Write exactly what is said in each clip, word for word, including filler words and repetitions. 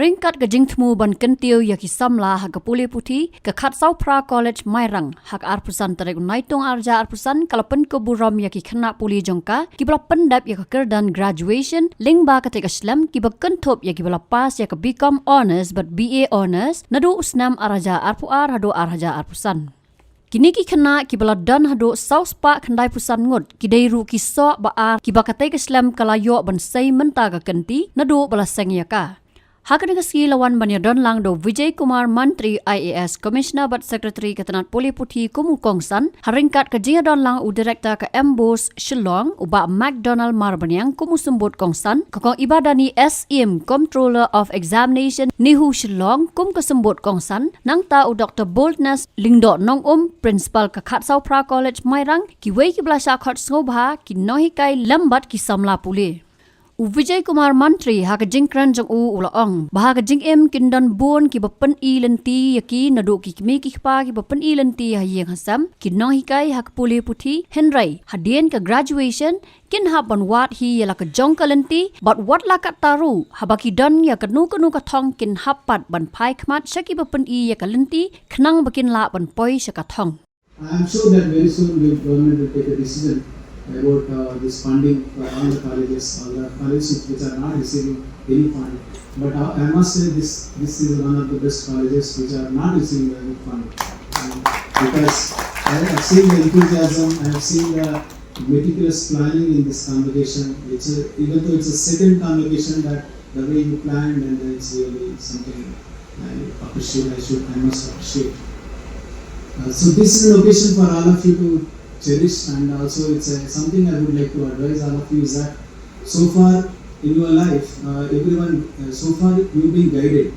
Ryngkat ka jingthmu ban kyntiew ïa ki samla ha ka pule puthi, ka Khadsawphra College Mairang, ha ka arphew san tarik u Naitung arhajar arphew san, ka la pynkup burom ïa ki khynnah pule jong ka, kiba la pyndep ïa ka kyrdan graduation, lyngba katei ka slem, kiba kynthup ïa kiba la pass ïa ka B Com Honours bad B A Honours, naduh u snem arhajar arphew ar haduh arhajar arphew san. Kine ki khynnah kiba la don haduh saw spah khyndaiphew san ngut, ki dei ruh ki soh ba ar, kiba katei ka slem ka la ïoh ban sei mynta ka kynti, naduh ba la seng ïa ka. Ha kane ka sngi la wan ban ïadon lang da u Vijay Kumar Mantri, I A S Commissioner bad Secretary ka tnat pule puthi kum u kongsan, ha ryngkat ka jingïadon lang u Director ka MBOSE Shillong, u Bah McDonald Marbaniang kum u symbud kongsan, ka Kong Ibadani S M, Comptroller of Examination, NEHU Shillong, kum ka symbud kongsan, nangta u Doctor Boldness Lyngdoh Nongum, Principal ka Khadsawphra College Mairang, kiwei kiba la shah khot sngewbha, ki nonghikai lem bad ki samla pule. U Vijay Kumar Mantri ha ka jingkren jong u u la ong ba ha ka jingim kin don bun kiba pyni lynti ïa ki, naduh ki kmie ki kpa kiba pyni lynti ha ïing ha sem, ki nonghikai ha ka pule puthi, hynrei hadien ka graduation kin hap ban wad hi ïa la ka jong ka lynti, bad wat la katta ruh, haba ki don ïa kano kano ka thong kin hap pat ban phai khmat sha kiba pyni ïa ka lynti, khnang ba kin lah ban poi sha ka thong. I am sure that very soon the government will take a decision about, uh, this funding for all the colleges, all the colleges which are not receiving any fund. But, uh, I must say this, this is one of the best colleges which are not receiving any fund. Um, because I have seen the enthusiasm, I have seen the meticulous planning in this convocation. It's a, even though it's a second convocation, that the way you planned, and it's really something I appreciate, I should, I must appreciate. Uh, so this is an occasion for all of you to cherish, and also it's a, something I would like to advise all of you is that so far in your life, uh, everyone, uh, so far you've been guided.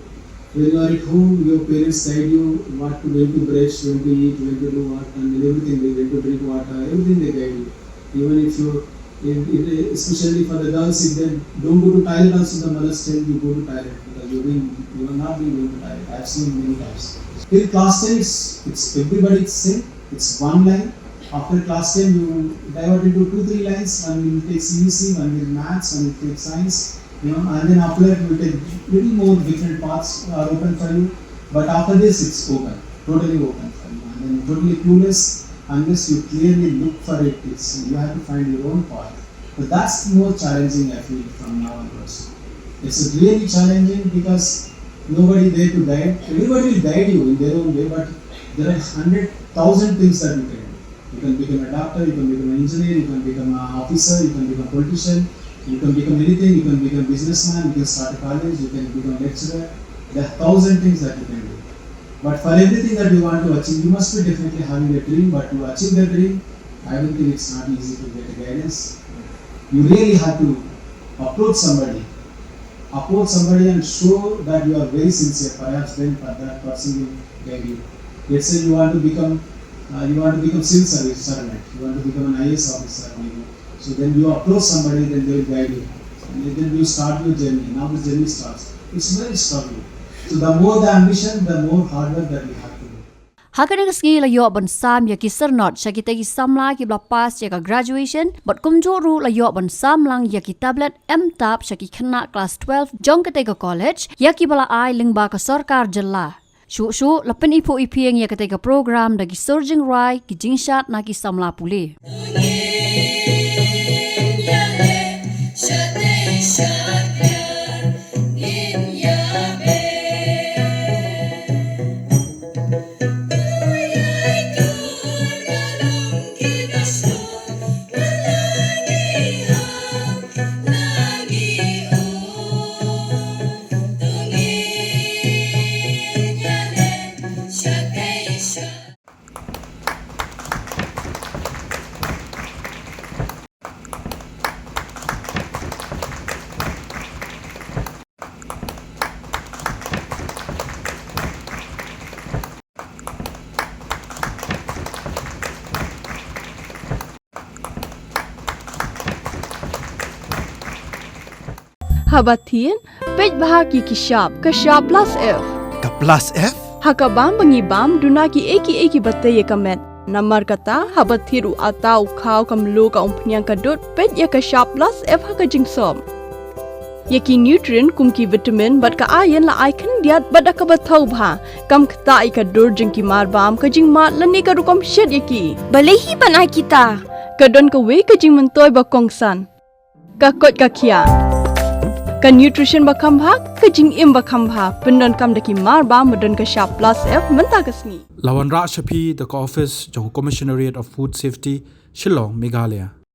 When you are at home, your parents guide you what to, when to brush, when to eat, when to do what, and then everything, they, when to drink water, everything they guide you. Even if you, if, if, especially for the girls, if they don't go to toilet also, the mothers tell you go to toilet because you been, you are not been going to toilet. I have seen many times. Till class ten, it's, it's everybody it's same. It's one line. After class ten, you divide into two, three lines. One will take C B S E, one will maths, one will take science. You know, and then after that, you will take little more different paths are open for you. But after this, it's open, totally open for you. And then totally clueless, unless you clearly look for it, it's, you have to find your own path. But that's more challenging, I feel, from now onwards. It's really challenging because nobody there to guide. Everybody will guide you in their own way, but there are hundred thousand things that you can do. You can become a doctor, you can become an engineer, you can become an officer, you can become a politician, you can become anything, you can become a businessman, you can start a college, you can become a lecturer. There are thousand things that you can do. But for everything that you want to achieve, you must be definitely having a dream, but to achieve the dream, I don't think it's not easy to get a guidance. You really have to approach somebody. Approach somebody and show that you are very sincere. Perhaps then that person will guide you. Let's say you want to become, uh, you want to become civil service servant. You want to become an I A S officer, maybe. So then you approach somebody, then they will guide you. And then you start your journey. Now the journey starts. It's very struggle. So the more the ambition, the more hard work that we have to do. Ha kane ka sngi la ïoh ban sam ïa ki syrnod sha kitei ki samla kiba la pass ïa ka graduation, bad kumjuh ruh la ïoh ban sam lang ïa ki tablet M-Tab sha ki khynnah klas twelve jong katei ka college, ïa kiba la ai lyngba ka sorkar jylla. Shuh shuh la pyniphuh iphieng ïa katei ka program da ki sur jingrwai, ki jingshad na ki samla pule. Haba thied, peit bha ïa ki shap, ka shap plus F. Ka plus F? Ha ka bam ba ngi bam, duna kiei kiei kiba tei ïa ka met. Namar kata, haba thied u atta, u khaw, ka mluh, ka umphniang, ka dud, peit ïa ka shap plus F ha ka jingsop. Ïa ki nutrient kum ki vitamin bad ka iron la ai khyndiat bad da kaba thaw bha, kam ktah ïa ka dur jong ki marbam, ka jingmad lane ka rukom shet ïa ki. Balei hi ban ai kita? Ka don kawei ka jingmyntoi ba kongsan. Ka koit ka khiah. Ka nutrition ba kham bha, ka jingim ba kham bha. Pyndonkam da ki marbam ba don ka shap plus F mynta ka sngi. La wanrah sha phi da ka office jong ka Commissionerate of Food Safety, Shillong, Meghalaya.